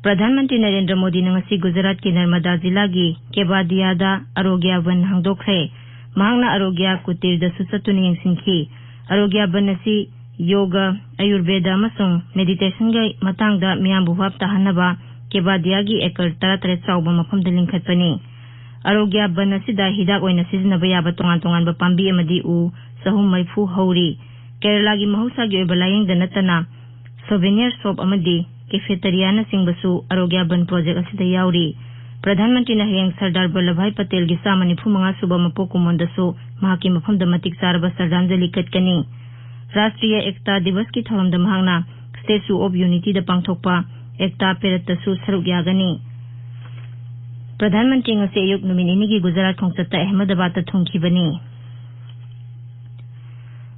ꯄ꯭ꯔꯙꯥꯟ ꯃꯟꯇ꯭ꯔꯤ ꯅꯔꯦꯟꯗ꯭ꯔ ꯃꯣꯗꯤꯅ ꯉꯁꯤ ꯒꯨꯖꯔꯥꯠꯀꯤ ꯅꯔꯃꯗꯥ ꯖꯤꯂꯥꯒꯤ ꯀꯦꯕꯥꯗꯤꯌꯥꯗ ꯑꯔꯣꯒ꯭ꯌꯥ ꯕꯟ ꯍꯥꯡꯗꯣꯛꯈ꯭ꯔꯦ꯫ ꯃꯍꯥꯛꯅ ꯑꯔꯣꯒ꯭ꯌꯥ ꯀꯨꯇꯤꯔꯗꯁꯨ ꯆꯠꯇꯨꯅ ꯌꯦꯡꯁꯤꯟꯈꯤ꯫ ꯑꯔꯣꯒ꯭ꯌꯥ ꯕꯟ ꯑꯁꯤ ꯌꯣꯒ, ꯑꯌꯨꯔꯕꯦꯗ ꯑꯃꯁꯨꯡ ꯃꯦꯗꯤꯇꯦꯁꯟꯒꯤ ꯃꯇꯥꯡꯗ ꯃꯤꯌꯥꯝꯕꯨ ꯚꯥꯞ ꯇꯥꯍꯟꯅꯕ ꯀꯦꯕꯥꯗꯤꯌꯥꯒꯤ ꯑꯦꯀꯔ ꯇꯔꯥꯇꯔꯦꯠ ꯆꯥꯎꯕ ꯃꯐꯝꯗ ꯂꯤꯡꯈꯠꯄꯅꯤ꯫ ꯑꯔꯣꯒ꯭ꯌꯥ ꯕꯟ ꯑꯁꯤꯗ ꯍꯤꯗꯥꯛ ꯑꯣꯏꯅ ꯁꯤꯖꯤꯟꯅꯕ ꯌꯥꯕ ꯇꯣꯉꯥꯟ ꯇꯣꯉꯥꯟꯕ ꯄꯥꯝꯕꯤ ꯑꯃꯗꯤ ꯎ ꯆꯍꯨꯝ ꯃꯔꯤꯐꯨ ꯍꯧꯔꯤ꯫ ꯀꯦꯔꯂꯥꯒꯤ ꯃꯍꯧꯁꯥꯒꯤ ꯑꯣꯏꯕ ꯂꯥꯏꯌꯦꯡꯗ ꯅꯠꯇꯅ ꯁꯣꯚꯦꯅꯤꯌꯔ ꯁꯣꯞ ꯑꯃꯗꯤ ꯀꯦꯐꯦꯇꯦꯔꯤꯌꯥꯅꯆꯤꯡꯕꯁꯨ ꯑꯔꯣꯒ꯭ꯌꯥ ꯕꯟ ꯄ꯭ꯔꯣꯖꯦꯛ ꯑꯁꯤꯗ ꯌꯥꯎꯔꯤ꯫ ꯄ꯭ꯔꯙꯥꯟ ꯃꯟꯇ꯭ꯔꯤꯅ ꯍꯌꯦꯡ ꯁꯔꯗꯥꯔ ꯕꯜꯂꯚꯚꯥꯏ ꯄꯇꯦꯜꯒꯤ ꯆꯥꯝꯃ ꯅꯤꯐꯨ ꯃꯉꯥ ꯁꯨꯕ ꯃꯄꯣꯛ ꯀꯨꯝꯑꯣꯟꯗꯁꯨ ꯃꯍꯥꯛꯀꯤ ꯃꯐꯝꯗ ꯃꯇꯤꯛ ꯆꯥꯔꯕ ꯁ꯭ꯔꯗꯥꯟꯖꯂꯤ ꯀꯠꯀꯅꯤ꯫ ꯔꯥꯁꯇ꯭ꯔꯤꯌ ꯑꯦꯛꯇꯥ ꯗꯤꯕꯁꯀꯤ ꯊꯧꯔꯝꯗ ꯃꯍꯥꯛꯅ ꯁ꯭ꯇꯦꯆꯨ ꯑꯣꯐ ꯌꯨꯅꯤꯇꯤꯗ ꯄꯥꯡꯊꯣꯛꯄ ꯑꯦꯛꯇꯥ ꯄꯦꯔꯦꯗꯇꯁꯨ ꯁꯔꯨꯛ ꯌꯥꯒꯅꯤ꯫ ꯄ꯭ꯔꯙꯥꯟ ꯃꯟꯇ꯭ꯔꯤ ꯉꯁꯤ ꯑꯌꯨꯛ ꯅꯨꯃꯤꯠ ꯅꯤꯅꯤꯒꯤ ꯒꯨꯖꯔꯥꯠ ꯈꯣꯡꯆꯠꯇ ꯑꯍꯃꯗꯕꯥꯗꯇ ꯊꯨꯡꯈꯤꯕꯅꯤ꯫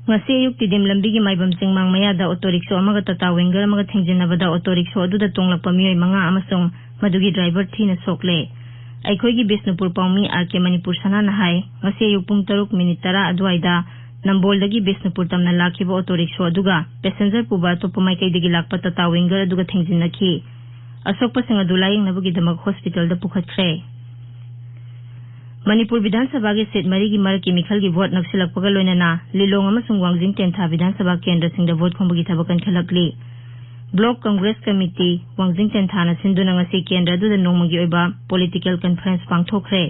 ꯉꯁꯤ ꯑꯌꯨꯛ ꯇꯤꯗꯤꯝ ꯂꯝꯕꯤꯒꯤ ꯃꯥꯏꯕꯝ ꯆꯤꯡꯃꯥꯡ ꯃꯌꯥꯗ ꯑꯣꯇꯣ ꯔꯤꯛꯁꯣ ꯑꯃꯒ ꯇꯥꯇꯥ ꯋꯤꯡꯒꯔ ꯑꯃꯒ ꯊꯦꯡꯖꯤꯟꯅꯕꯗ ꯑꯣꯇꯣ ꯔꯤꯛꯁꯣ ꯑꯗꯨꯗ ꯇꯣꯡꯂꯛꯄ ꯃꯤꯑꯣꯏ ꯃꯉꯥ ꯑꯃꯁꯨꯡ ꯃꯗꯨꯒꯤ ꯗ꯭ꯔꯥꯏꯚꯔ ꯊꯤꯅ ꯁꯣꯛꯂꯦ꯫ ꯑꯩꯈꯣꯏꯒꯤ ꯕꯤꯁꯅꯨꯄꯨꯔ ꯄꯥꯎꯃꯤ ꯑꯥꯔ ꯀꯦ ꯃꯅꯤꯄꯨꯔ ꯁꯅꯥꯅ ꯍꯥꯏ, ꯉꯁꯤ ꯑꯌꯨꯛ ꯄꯨꯡ ꯇꯔꯨꯛ ꯃꯤꯅꯤꯠ ꯇꯔꯥ ꯑꯗꯨꯋꯥꯏꯗ ꯅꯝꯕꯣꯜꯗꯒꯤ ꯕꯤꯁꯅꯨꯄꯨꯔ ꯇꯝꯅ ꯂꯥꯛꯈꯤꯕ ꯑꯣꯇꯣ ꯔꯤꯛꯁꯣ ꯑꯗꯨꯒ ꯄꯦꯁꯦꯟꯖꯔ ꯄꯨꯕ ꯑꯇꯣꯞꯄ ꯃꯥꯏꯀꯩꯗꯒꯤ ꯂꯥꯛꯄ ꯇꯥꯇꯥ ꯋꯤꯡꯒꯔ ꯑꯗꯨꯒ ꯊꯦꯡꯖꯤꯟꯅꯈꯤ꯫ ꯑꯁꯣꯛꯄꯁꯤꯡ ꯑꯗꯨ ꯂꯥꯌꯦꯡꯅꯕꯒꯤꯗꯃꯛ ꯍꯣꯁꯄꯤꯇꯥꯜꯗ ꯄꯨꯈꯠꯈ꯭ꯔꯦ꯫ ꯃꯅꯤꯄꯨꯔ ꯕꯤꯙꯥꯟ ꯁꯚꯥꯒꯤ ꯁꯤꯠ ꯃꯔꯤꯒꯤ ꯃꯔꯛꯀꯤ ꯃꯤꯈꯜꯒꯤ ꯚꯣꯠ ꯅꯛꯁꯤꯜꯂꯛꯄꯒ ꯂꯣꯏꯅꯅ ꯂꯤꯂꯣꯡ ꯑꯃꯁꯨꯡ ꯋꯥꯡꯖꯤꯡ ꯇꯦꯟꯊꯥ ꯕꯤꯙꯥꯟ ꯁꯚꯥ ꯀꯦꯟꯗ꯭ꯔꯁꯤꯡꯗ ꯚꯣꯠ ꯈꯣꯝꯕꯒꯤ ꯊꯕꯛ ꯀꯟꯈꯠꯂꯛꯂꯤ꯫ ꯕ꯭ꯂꯣꯛ ꯀꯪꯒ꯭ꯔꯦꯁ ꯀꯃꯤꯇꯤ ꯋꯥꯡꯖꯤꯡ ꯇꯦꯟꯊꯥꯅ ꯁꯤꯟꯗꯨꯅ ꯉꯁꯤ ꯀꯦꯟꯗ꯭ꯔ ꯑꯗꯨꯗ ꯅꯣꯡꯃꯒꯤ ꯑꯣꯏꯕ ꯄꯣꯂꯤꯇꯤꯀꯦꯜ ꯀꯟꯐꯔꯦꯟꯁ ꯄꯥꯡꯊꯣꯛꯈ꯭ꯔꯦ꯫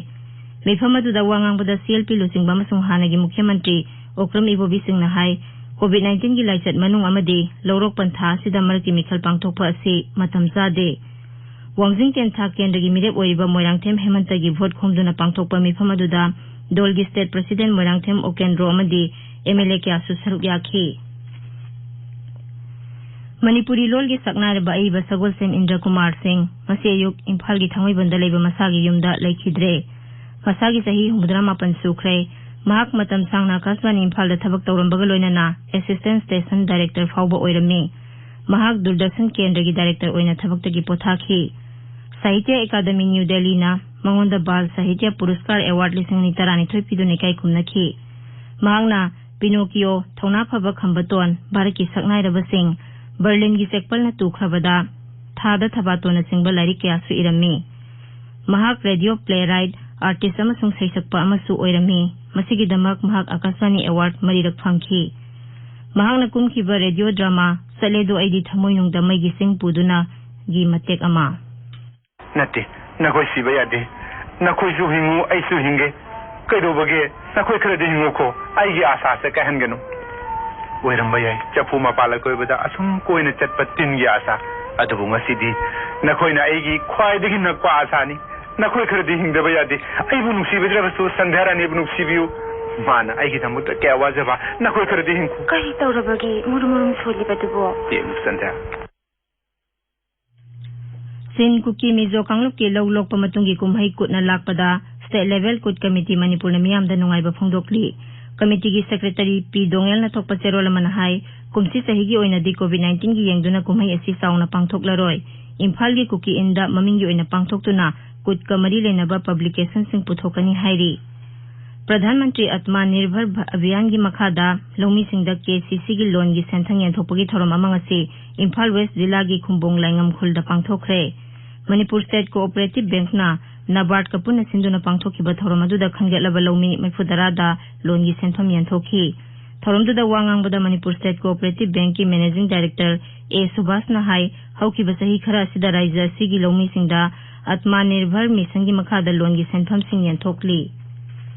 ꯃꯤꯐꯝ ꯑꯗꯨꯗ ꯋꯥ ꯉꯥꯡꯕꯗ ꯁꯤ ꯑꯦꯜ ꯄꯤ ꯂꯨꯆꯤꯡꯕ ꯑꯃꯁꯨꯡ ꯍꯥꯟꯅꯒꯤ ꯃꯨꯈ꯭ꯌꯃꯟꯇ꯭ꯔꯤ ꯑꯣꯀ꯭ꯔꯝ ꯏꯕꯣꯕꯤ ꯁꯤꯡꯅ ꯍꯥꯏ, ꯀꯣꯚꯤꯗ ꯅꯥꯏꯟꯇꯤꯟꯒꯤ ꯂꯥꯏꯆꯠ ꯃꯅꯨꯡ ꯑꯃꯗꯤ ꯂꯧꯔꯣꯛ ꯄꯟꯊꯥ ꯑꯁꯤꯗ ꯃꯔꯛꯀꯤ ꯃꯤꯈꯜ ꯄꯥꯡꯊꯣꯛꯄ ꯑꯁꯤ ꯃꯇꯝ ꯆꯥꯗꯦ꯫ ꯋꯥꯡꯖꯤꯡ ꯇꯦꯟꯊꯥ ꯀꯦꯟꯗ꯭ꯔꯒꯤ ꯃꯤꯔꯦꯞ ꯑꯣꯏꯔꯤꯕ ꯃꯣꯏꯔꯥꯡꯊꯦꯝ ꯍꯦꯃꯟꯇꯒꯤ ꯚꯣꯠ ꯈꯣꯝꯗꯨꯅ ꯄꯥꯡꯊꯣꯛꯄ ꯃꯤꯐꯝ ꯑꯗꯨꯗ ꯗꯣꯜꯒꯤ state president ꯃꯣꯏꯔꯥꯡꯊꯦꯝ ꯎꯀꯦꯟꯗ꯭ꯔꯣ ꯑꯃꯗꯤ MLA ꯀꯌꯥꯁꯨ ꯁꯔꯨꯛ ꯌꯥꯈꯤ꯫ ꯃꯅꯤꯄꯨꯔꯤ ꯂꯣꯜꯒꯤ ꯁꯛꯅꯥꯏꯔꯕ ꯑꯏꯕ ꯁꯒꯣꯜꯁꯦꯝ ꯏꯟꯗ꯭ꯔ ꯀꯨꯃꯥꯔ ꯁꯤꯡ ꯉꯁꯤ ꯑꯌꯨꯛ ꯏꯝꯐꯥꯜꯒꯤ ꯊꯥꯡꯃꯩꯕꯟꯗ ꯂꯩꯕ ꯃꯁꯥꯒꯤ ꯌꯨꯝꯗ ꯂꯩꯈꯤꯗ꯭ꯔꯦ꯫ ꯃꯁꯥꯒꯤ ꯆꯍꯤ ꯍꯨꯝꯐꯨꯇꯔꯥ ꯃꯥꯄꯟ ꯁꯨꯈ꯭ꯔꯦ꯫ ꯃꯍꯥꯛ ꯃꯇꯝ ꯁꯥꯡꯅ ꯑꯀꯥꯁꯕꯥꯅꯤ ꯏꯝꯐꯥꯜꯗ ꯊꯕꯛ ꯇꯧꯔꯝꯕꯒ ꯂꯣꯏꯅꯅ assistant station director ꯐꯥꯎꯕ ꯑꯣꯏꯔꯝꯃꯤ꯫ ꯃꯍꯥꯛ ꯗꯨꯔꯗꯔꯁꯟ ꯀꯦꯟꯗ꯭ꯔꯒꯤ director ꯑꯣꯏꯅ ꯊꯕꯛꯇꯒꯤ ꯄꯣꯊꯥꯈꯤ꯫ ꯁꯥꯍꯤꯇ꯭ꯌ ꯑꯦꯀꯥꯗꯃꯤ ꯅ꯭ꯌꯨ ꯗꯦꯜꯂꯤꯅ ꯃꯉꯣꯟꯗ ꯕꯥꯜ ꯁꯥꯍꯤꯇ꯭ꯌ ꯄꯨꯔꯁꯀꯥꯔ award ꯂꯤꯁꯤꯡ ꯑꯅꯤ ꯇꯔꯥꯅꯤꯊꯣꯏ ꯄꯤꯗꯨꯅ ꯏꯀꯥꯏ ꯈꯨꯝꯅꯈꯤ꯫ ꯃꯍꯥꯛꯅ ꯄꯤꯅꯣꯀꯤꯌꯣ, ꯊꯧꯅꯥ ꯐꯕ ꯈꯝꯕꯇꯣꯟ, ꯚꯥꯔꯠꯀꯤ ꯁꯛꯅꯥꯏꯔꯕꯁꯤꯡ, ꯕꯔꯂꯤꯟꯒꯤ ꯆꯦꯛꯄꯜꯅ ꯇꯨꯈ꯭ꯔꯕꯗ, ꯊꯥꯗ ꯊꯕꯥꯇꯣꯟꯅꯆꯤꯡꯕ ꯂꯥꯏꯔꯤꯛ ꯀꯌꯥꯁꯨ ꯏꯔꯝꯃꯤ꯫ ꯃꯍꯥꯛ radio playwright, artist ꯑꯃꯁꯨꯡ ꯁꯩꯁꯛꯄ ꯑꯃꯁꯨ ꯑꯣꯏꯔꯝꯃꯤ꯫ ꯃꯁꯤꯒꯤꯗꯃꯛ ꯃꯍꯥꯛ ꯑꯀꯥꯁꯕꯥꯅꯤ award ꯃꯔꯤꯔꯛ ꯐꯪꯈꯤ꯫ ꯃꯍꯥꯛꯅ ꯀꯨꯝꯈꯤꯕ radio drama ꯆꯠꯂꯦꯗꯣ ꯑꯩꯗꯤ ꯊꯃꯣꯏꯅꯨꯡꯗ ꯃꯩꯒꯤ ꯆꯤꯡ ꯄꯨꯗꯨꯅ ꯒꯤ ꯃꯇꯦꯛ ꯑꯃ꯫ ꯅꯠꯇꯦ, ꯅꯈꯣꯏ ꯁꯤꯕ ꯌꯥꯗꯦ꯫ ꯅꯈꯣꯏꯁꯨ ꯍꯤꯡꯉꯨ, ꯑꯩꯁꯨ ꯍꯤꯡꯒꯦ꯫ ꯀꯩꯗꯧꯕꯒꯦ? ꯅꯈꯣꯏ ꯈꯔꯗꯤ ꯍꯤꯡꯉꯨꯀꯣ, ꯑꯩꯒꯤ ꯑꯥꯁꯥꯁꯦ ꯀꯥꯏꯍꯟꯒꯅꯨ꯫ ꯑꯣꯏꯔꯝꯕ ꯌꯥꯏ, ꯆꯐꯨ ꯃꯄꯥꯜ ꯑꯀꯣꯏꯕꯗ ꯑꯁꯨꯝ ꯀꯣꯏꯅ ꯆꯠꯄ ꯇꯤꯟꯒꯤ ꯑꯥꯁꯥ꯫ ꯑꯗꯨꯕꯨ ꯉꯁꯤꯗꯤ ꯅꯈꯣꯏꯅ ꯑꯩꯒꯤ ꯈ꯭ꯋꯥꯏꯗꯒꯤ ꯅꯛꯄ ꯑꯥꯁꯥꯅꯤ꯫ ꯅꯈꯣꯏ ꯈꯔꯗꯤ ꯍꯤꯡꯗꯕ ꯌꯥꯗꯦ꯫ ꯑꯩꯕꯨ ꯅꯨꯡꯁꯤꯕꯤꯗ꯭ꯔꯕꯁꯨ ꯁꯟꯙ꯭ꯌꯥ ꯔꯥꯅꯤꯕꯨ ꯅꯨꯡꯁꯤꯕꯤꯌꯨ꯫ ꯃꯥꯅ ꯑꯩꯒꯤꯗꯃꯛꯇ ꯀꯌꯥ ꯋꯥꯖꯕ꯫ ꯅꯈꯣꯏ ꯈꯔꯗꯤ ꯍꯤꯡꯈꯨ꯫ ꯀꯔꯤ ꯇꯧꯔꯕꯒꯦ ꯃꯨꯔꯨꯝ ꯃꯨꯔꯨꯝ ꯁꯣꯜꯂꯤꯕꯗꯨꯕꯣ? ꯌꯦꯡꯉꯨ ꯁꯟꯙ꯭ꯌꯥ꯫ ꯆꯤꯟ ꯀꯨꯀꯤ ꯃꯤꯖꯣ ꯀꯥꯡꯂꯨꯞꯀꯤ ꯂꯧ ꯂꯣꯛꯄ ꯃꯇꯨꯡꯒꯤ ꯀꯨꯝꯍꯩ ꯀꯨꯠꯅ ꯂꯥꯛꯄꯗ state level ꯀꯨꯠ committee ꯃꯅꯤꯄꯨꯔꯅ ꯃꯤꯌꯥꯝꯗ ꯅꯨꯡꯉꯥꯏꯕ ꯐꯣꯡꯗꯣꯛꯂꯤ꯫ Committeeꯒꯤ secretary ꯄꯤ ꯗꯣꯉꯦꯜꯅ ꯊꯣꯛꯄ ꯆꯦꯔꯣꯜ ꯑꯃꯅ ꯍꯥꯏ, ꯀꯨꯝꯁꯤ ꯆꯍꯤꯒꯤ ꯑꯣꯏꯅꯗꯤ COVID nineteenꯒꯤ ꯌꯦꯡꯗꯨꯅ ꯀꯨꯝꯍꯩ ꯑꯁꯤ ꯆꯥꯎꯅ ꯄꯥꯡꯊꯣꯛꯂꯔꯣꯏ꯫ ꯏꯝꯐꯥꯜꯒꯤ ꯀꯨꯀꯤ ꯏꯟꯗ ꯃꯃꯤꯡꯒꯤ ꯑꯣꯏꯅ ꯄꯥꯡꯊꯣꯛꯇꯨꯅ ꯀꯨꯠꯀ ꯃꯔꯤ ꯂꯩꯅꯕ publicationꯁꯤꯡ ꯄꯨꯊꯣꯛꯀꯅꯤ ꯍꯥꯏꯔꯤ꯫ ꯄ꯭ꯔꯙꯥꯟ ꯃꯟꯇ꯭ꯔꯤ ꯑꯠꯃꯥ ꯅꯤꯔꯚꯔ ꯚ-, ꯑꯚꯤꯌꯥꯟꯒꯤ ꯃꯈꯥꯗ ꯂꯧꯃꯤꯁꯤꯡꯗ KCCꯒꯤ loanꯒꯤ ꯁꯦꯟꯊꯪ ꯌꯦꯟꯊꯣꯛꯄꯒꯤ ꯊꯧꯔꯝ ꯑꯃ ꯉꯁꯤ ꯏꯝꯐꯥꯜ West ꯖꯤꯂꯥꯒꯤ ꯈꯨꯝꯕꯣꯡ ꯂꯥꯏꯉꯝ ꯈꯨꯜꯗ ꯄꯥꯡꯊꯣꯛꯈ꯭ꯔꯦ꯫ ꯃꯅꯤꯄꯨꯔ State Cooperative Bankꯅ NABARDꯀ ꯄꯨꯟꯅ ꯁꯤꯟꯗꯨꯅ ꯄꯥꯡꯊꯣꯛꯈꯤꯕ ꯊꯧꯔꯝ ꯑꯗꯨꯗ ꯈꯟꯒꯠꯂꯕ ꯂꯧꯃꯤ ꯃꯔꯤꯐꯨꯇꯔꯥꯗ loanꯒꯤ ꯁꯦꯟꯐꯝ ꯌꯦꯟꯊꯣꯛꯈꯤ꯫ ꯊꯧꯔꯝꯗꯨꯗ ꯋꯥ ꯉꯥꯡꯕꯗ Manipur State Cooperative Bankꯀꯤ Managing Director ꯑꯦ ꯁꯨꯚꯥꯁꯅ ꯍꯥꯏ, ꯍꯧꯈꯤꯕ ꯆꯍꯤ ꯈꯔ ꯑꯁꯤꯗ ꯔꯥꯏꯖ꯭ꯌ ꯑꯁꯤꯒꯤ ꯂꯧꯃꯤꯁꯤꯡꯗ ꯑꯠꯃꯥ ꯅꯤꯔꯚꯔ ꯃꯤꯁꯟꯒꯤ ꯃꯈꯥꯗ loanꯒꯤ ꯁꯦꯟꯐꯝꯁꯤꯡ ꯌꯦꯟꯊꯣꯛꯂꯤ꯫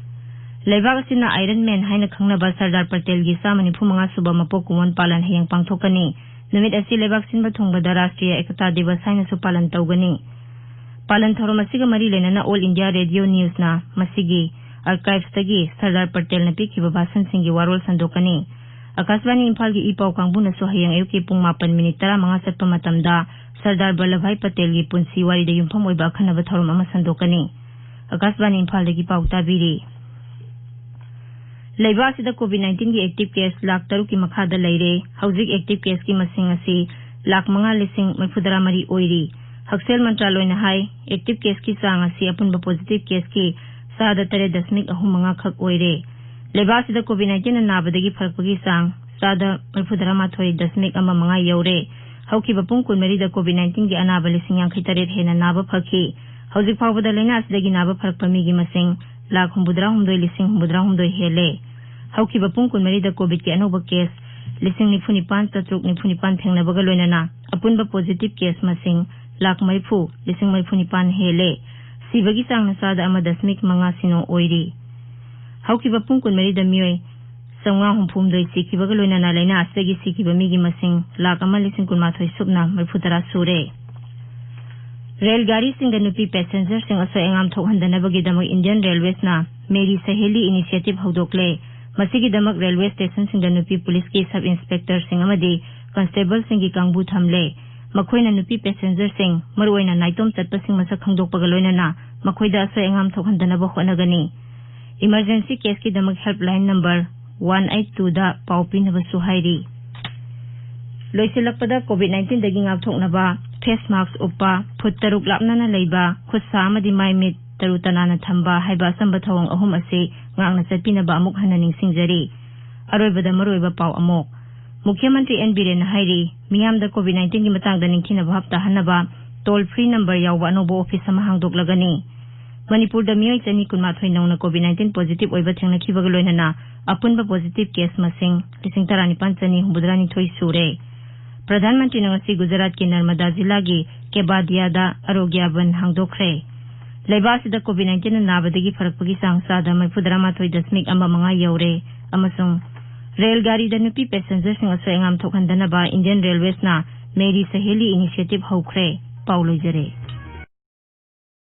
ꯂꯩꯕꯥꯛ ꯑꯁꯤꯅ Iron Man ꯍꯥꯏꯅ ꯈꯪꯅꯕ ꯁꯔꯗꯥꯔ ꯄꯇꯦꯜꯒꯤ ꯆꯥꯝꯃ ꯅꯤꯐꯨ ꯃꯉꯥ ꯁꯨꯕ ꯃꯄꯣꯛ ꯀꯨꯝꯑꯣꯟ ꯄꯥꯂꯟ ꯍꯌꯦꯡ ꯄꯥꯡꯊꯣꯛꯀꯅꯤ꯫ ꯅꯨꯃꯤꯠ ꯑꯁꯤ ꯂꯩꯕꯥꯛ ꯁꯤꯟꯕ ꯊꯨꯡꯕꯗ ꯔꯥꯁꯇ꯭ꯔꯤꯌ ꯑꯦꯀꯇꯥ ꯗꯤꯕꯁ ꯍꯥꯏꯅꯁꯨ ꯄꯥꯂꯟ ꯇꯧꯒꯅꯤ꯫ ꯄꯥꯂꯟ ꯊꯧꯔꯝ ꯑꯁꯤꯒ ꯃꯔꯤ ꯂꯩꯅꯅ All India Radio Newsꯅ ꯃꯁꯤꯒꯤ ꯑꯥꯔꯀꯥꯏꯚꯁꯇꯒꯤ ꯁꯔꯗꯥꯔ ꯄꯇꯦꯜꯅ ꯄꯤꯈꯤꯕ ꯚꯥꯁꯟꯁꯤꯡꯒꯤ ꯋꯥꯔꯣꯜ ꯁꯟꯗꯣꯛꯀꯅꯤ꯫ ꯑꯥꯀꯥꯁꯕꯥꯅꯤ ꯏꯝꯐꯥꯜꯒꯤ ꯏ ꯄꯥꯎ ꯀꯥꯡꯕꯨꯅꯁꯨ ꯍꯌꯦꯡ ꯑꯌꯨꯛꯀꯤ ꯄꯨꯡ ꯃꯥꯄꯟ ꯃꯤꯅꯤꯠ ꯇꯔꯥꯃꯉꯥ ꯆꯠꯄ ꯃꯇꯝꯗ ꯁꯔꯗꯥꯔ ꯕꯜꯂꯚꯚꯥꯏ ꯄꯇꯦꯜꯒꯤ ꯄꯨꯟꯁꯤ ꯋꯥꯔꯤꯗ ꯌꯨꯝꯐꯝ ꯑꯣꯏꯕ ꯑꯈꯟꯅꯕ ꯊꯧꯔꯝ ꯑꯃ ꯁꯟꯗꯣꯛꯀꯅꯤ꯫ ꯑꯥꯀꯥꯁꯕꯥꯅꯤ ꯏꯝꯐꯥꯜꯗꯒꯤ ꯄꯥꯎ ꯇꯥꯕꯤꯔꯤ꯫ ꯂꯩꯕꯥꯛ ꯑꯁꯤꯗ ꯀꯣꯚꯤꯗ ꯅꯥꯏꯟꯇꯤꯟꯒꯤ ꯑꯦꯛꯇꯤꯚ ꯀꯦꯁ ꯂꯥꯈ ꯇꯔꯨꯛꯀꯤ ꯃꯈꯥꯗ ꯂꯩꯔꯦ꯫ ꯍꯧꯖꯤꯛ ꯑꯦꯛꯇꯤꯚ ꯀꯦꯁꯀꯤ ꯃꯁꯤꯡ ꯑꯁꯤ ꯂꯥꯈ ꯃꯉꯥ ꯂꯤꯁꯤꯡ ꯃꯔꯤꯐꯨ ꯇꯔꯥ ꯃꯔꯤ ꯑꯣꯏꯔꯤ꯫ ꯍꯛꯁꯦꯜ ꯃꯟꯇ꯭ꯔꯥꯂꯣꯏꯅ ꯍꯥꯏ, ꯑꯦꯛꯇꯤꯚ ꯀꯦꯁꯀꯤ ꯆꯥꯡ ꯑꯁꯤ ꯑꯄꯨꯟꯕ ꯄꯣꯖꯤꯇꯤꯚ ꯀꯦꯁꯀꯤ ꯆꯥꯗ ꯇꯔꯦꯠ ꯗꯁꯃꯤꯛ ꯑꯍꯨꯝ ꯃꯉꯥ ꯈꯛ ꯑꯣꯏꯔꯦ꯫ ꯂꯩꯕꯥꯛ ꯑꯁꯤꯗ ꯀꯣꯚꯤꯗ ꯅꯥꯏꯟꯇꯤꯟꯅ ꯅꯥꯕꯗꯒꯤ ꯐꯔꯛꯄꯒꯤ ꯆꯥꯡ ꯆꯥꯗ ꯃꯔꯤꯐꯨ ꯇꯔꯥ ꯃꯥꯊꯣꯏ ꯗꯁꯃꯤꯛ ꯑꯃ ꯃꯉꯥ ꯌꯧꯔꯦ꯫ ꯍꯧꯈꯤꯕ ꯄꯨꯡ ꯀꯨꯟꯃꯔꯤꯗ ꯀꯣꯚꯤꯗ ꯅꯥꯏꯟꯇꯤꯟꯒꯤ ꯑꯅꯥꯕ ꯂꯤꯁꯤꯡ ꯌꯥꯡꯈꯩ ꯇꯔꯦꯠ ꯍꯦꯟꯅ ꯅꯥꯕ ꯐꯈꯤ꯫ ꯍꯧꯖꯤꯛ ꯐꯥꯎꯕꯗ ꯂꯥꯏꯅꯥ ꯑꯁꯤꯗꯒꯤ ꯅꯥꯕ ꯐꯔꯛꯄ ꯃꯤꯒꯤ ꯃꯁꯤꯡ ꯂꯥꯈ ꯍꯨꯝꯐꯨꯇꯔꯥ ꯍꯨꯝꯗꯣꯏ ꯂꯤꯁꯤꯡ ꯍꯨꯝꯐꯨꯇꯔꯥ ꯍꯨꯝꯗꯣꯏ ꯍꯦꯜꯂꯦ꯫ ꯍꯧꯈꯤꯕ ꯄꯨꯡ ꯀꯨꯟꯃꯔꯤꯗ ꯀꯣꯚꯤꯗꯀꯤ ꯑꯅꯧꯕ ꯀꯦꯁ ꯂꯤꯁꯤꯡ ꯅꯤꯐꯨ ꯅꯤꯄꯥꯟ ꯆꯥꯇ꯭ꯔꯨꯛ ꯅꯤꯐꯨ ꯅꯤꯄꯥꯟ ꯊꯦꯡꯅꯕꯒ ꯂꯣꯏꯅꯅ ꯑꯄꯨꯟꯕ ꯄꯣꯖꯤꯇꯤꯚ ꯀꯦꯁ ꯃꯁꯤꯡ ꯂꯥꯈ ꯃꯔꯤꯐꯨ ꯂꯤꯁꯤꯡ ꯃꯔꯤꯐꯨ ꯅꯤꯄꯥꯟ ꯍꯦꯜꯂꯦ꯫ ꯁꯤꯕꯒꯤ ꯆꯥꯡꯅ ꯆꯥꯗ ꯑꯃ ꯗꯁꯃꯤꯛ ꯃꯉꯥ ꯁꯤꯅꯣ ꯑꯣꯏꯔꯤ꯫ ꯍꯧꯈꯤꯕ ꯄꯨꯡ ꯀꯨꯟꯃꯔꯤꯗ ꯃꯤꯑꯣꯏ ꯆꯥꯝꯃꯉꯥ ꯍꯨꯝꯐꯨ ꯍꯨꯝꯗꯣꯏ ꯁꯤꯈꯤꯕꯒ ꯂꯣꯏꯅꯅ ꯂꯥꯏꯅꯥ ꯑꯁꯤꯗꯒꯤ ꯁꯤꯈꯤꯕ ꯃꯤꯒꯤ ꯃꯁꯤꯡ ꯂꯥꯈ ꯑꯃ ꯂꯤꯁꯤꯡ ꯀꯨꯟꯃꯥꯊꯣꯏ ꯁꯨꯞꯅ ꯃꯔꯤꯐꯨ ꯇꯔꯥ ꯁꯨꯔꯦ꯫ ꯔꯦꯜ ꯒꯥꯔꯤꯁꯤꯡꯗ ꯅꯨꯄꯤ ꯄꯦꯁꯦꯟꯖꯔꯁꯤꯡ ꯑꯁꯣꯏ ꯑꯉꯥꯝ ꯊꯣꯛꯍꯟꯗꯅꯕꯒꯤꯗꯃꯛ ꯏꯟꯗꯤꯌꯟ ꯔꯦꯜꯋꯦꯁꯅ ꯃꯦꯔꯤ ꯁꯍꯦꯂꯤ ꯏꯅꯤꯁꯤꯌꯦꯇꯤꯚ ꯍꯧꯗꯣꯛꯂꯦ꯫ ꯃꯁꯤꯒꯤꯗꯃꯛ ꯔꯦꯜꯋꯦ ꯁ꯭ꯇꯦꯁꯟꯁꯤꯡꯗ ꯅꯨꯄꯤ ꯄꯨꯂꯤꯁꯀꯤ ꯁꯕ ꯏꯟꯁꯄꯦꯛꯇꯔꯁꯤꯡ ꯑꯃꯗꯤ ꯀꯟꯁꯇꯦꯕꯜꯁꯤꯡꯒꯤ ꯀꯥꯡꯕꯨ ꯊꯝꯂꯦ꯫ ꯃꯈꯣꯏꯅ ꯅꯨꯄꯤ ꯄꯦꯁꯦꯟꯖꯔꯁꯤꯡ, ꯃꯔꯨꯑꯣꯏꯅ ꯅꯥꯏꯇꯣꯝ ꯆꯠꯄꯁꯤꯡ ꯃꯁꯛ ꯈꯪꯗꯣꯛꯄꯒ ꯂꯣꯏꯅꯅ ꯃꯈꯣꯏꯗ ꯑꯁꯣꯏ ꯑꯉꯥꯝ ꯊꯣꯛꯍꯟꯗꯅꯕ ꯍꯣꯠꯅꯒꯅꯤ꯫ ꯏꯃꯔꯖꯦꯟꯁꯤ ꯀꯦꯁꯀꯤꯗꯃꯛ ꯍꯦꯜꯞꯂꯥꯏꯟ ꯅꯝꯕꯔ ꯋꯥꯟ ꯑꯩꯠ ꯇꯨꯗ ꯄꯥꯎ ꯄꯤꯅꯕꯁꯨ ꯍꯥꯏꯔꯤ꯫ ꯂꯣꯏꯁꯤꯜꯂꯛꯄꯗ, ꯀꯣꯚꯤꯗ ꯅꯥꯏꯟꯇꯤꯟꯗꯒꯤ ꯉꯥꯛꯊꯣꯛꯅꯕ ꯐꯦꯁ ꯃꯥꯁꯛ ꯎꯞꯄ, ꯐꯨꯠ ꯇꯔꯨꯛ ꯂꯥꯞꯅꯅ ꯂꯩꯕ, ꯈꯨꯠ ꯁꯥ ꯑꯃꯗꯤ ꯃꯥꯏ ꯃꯤꯠ ꯇꯔꯨ ꯇꯅꯥꯟꯅ ꯊꯝꯕ ꯍꯥꯏꯕ ꯑꯆꯝꯕ ꯊꯧꯑꯣꯡ ꯑꯍꯨꯝ ꯑꯁꯤ ꯉꯥꯛꯅ ꯆꯠꯄꯤꯅꯕ ꯑꯃꯨꯛ ꯍꯟꯅ ꯅꯤꯡꯁꯤꯡꯖꯔꯤ꯫ ꯑꯔꯣꯏꯕꯗ ꯃꯔꯨꯑꯣꯏꯕ ꯄꯥꯎ ꯑꯃꯨꯛ꯫ ꯃꯨꯈ꯭ꯌ ꯃꯟꯇ꯭ꯔꯤ ꯑꯦꯟ ꯕꯤꯔꯦꯟꯅ ꯍꯥꯏꯔꯤ, ꯃꯤꯌꯥꯝꯗ ꯀꯣꯚꯤꯗ ꯅꯥꯏꯟꯇꯤꯟꯒꯤ ꯃꯇꯥꯡꯗ ꯅꯤꯡꯊꯤꯅꯕ ꯍꯥꯞ ꯇꯥꯍꯟꯅꯕ ꯇꯣꯜ ꯐ꯭ꯔꯤ ꯅꯝꯕꯔ ꯌꯥꯎꯕ ꯑꯅꯧꯕ ꯑꯣꯐꯤꯁ ꯑꯃ ꯍꯥꯡꯗꯣꯛꯂꯒꯅꯤ꯫ ꯃꯅꯤꯄꯨꯔꯗ ꯃꯤꯑꯣꯏ ꯆꯅꯤ ꯀꯨꯟꯃꯥꯊꯣꯏ ꯅꯧꯅ ꯀꯣꯚꯤꯗ ꯅꯥꯏꯟꯇꯤꯟ ꯄꯣꯖꯤꯇꯤꯚ ꯑꯣꯏꯕ ꯊꯦꯡꯅꯈꯤꯕꯒ ꯂꯣꯏꯅꯅ ꯑꯄꯨꯟꯕ ꯄꯣꯖꯤꯇꯤꯚ ꯀꯦꯁ ꯃꯁꯤꯡ ꯂꯤꯁꯤꯡ ꯇꯔꯥꯅꯤꯄꯥꯟ ꯆꯅꯤ ꯍꯨꯝꯐꯨꯇꯔꯥꯅꯤꯊꯣꯏ ꯁꯨꯔꯦ꯫ ꯄ꯭ꯔꯙꯥꯟ ꯃꯟꯇ꯭ꯔꯤꯅ ꯉꯁꯤ ꯒꯨꯖꯔꯥꯠꯀꯤ ꯅꯔꯃꯗꯥ ꯖꯤꯂꯥꯒꯤ ꯀꯦꯕꯥꯗꯤꯌꯥꯗ ꯑꯔꯣꯒ꯭ꯌꯥ ꯕꯟ ꯍꯥꯡꯗꯣꯛꯈ꯭ꯔꯦ꯫ ꯂꯩꯕꯥꯛ ꯑꯁꯤꯗ ꯀꯣꯚꯤꯗ ꯅꯥꯏꯟꯇꯤꯟꯅ ꯅꯥꯕꯗꯒꯤ ꯐꯔꯛꯄꯒꯤ ꯆꯥꯡ ꯆꯥꯗ ꯃꯔꯤꯐꯨꯇꯔꯥ ꯃꯥꯊꯣꯏ ꯗꯁꯃꯤꯛ ꯑꯃ ꯃꯉꯥ ꯌꯧꯔꯦ ꯑꯃꯁꯨꯡ ꯔꯦꯜ ꯒꯥꯔꯤꯗ ꯅꯨꯄꯤ ꯄꯦꯁꯦꯟꯖꯔꯁꯤꯡ ꯑꯁꯣꯏ ꯑꯉꯥꯝ ꯊꯣꯛꯍꯟꯗꯅꯕ ꯏꯟꯗꯤꯌꯟ ꯔꯦꯜꯋꯦꯁꯅ ꯃꯦꯔꯤ ꯁꯍꯦꯂꯤ ꯏꯅꯤꯁꯤꯌꯦꯇꯤꯚ ꯍꯧꯈ꯭ꯔꯦ꯫ ꯄꯥꯎ ꯂꯣꯏꯖꯔꯦ꯫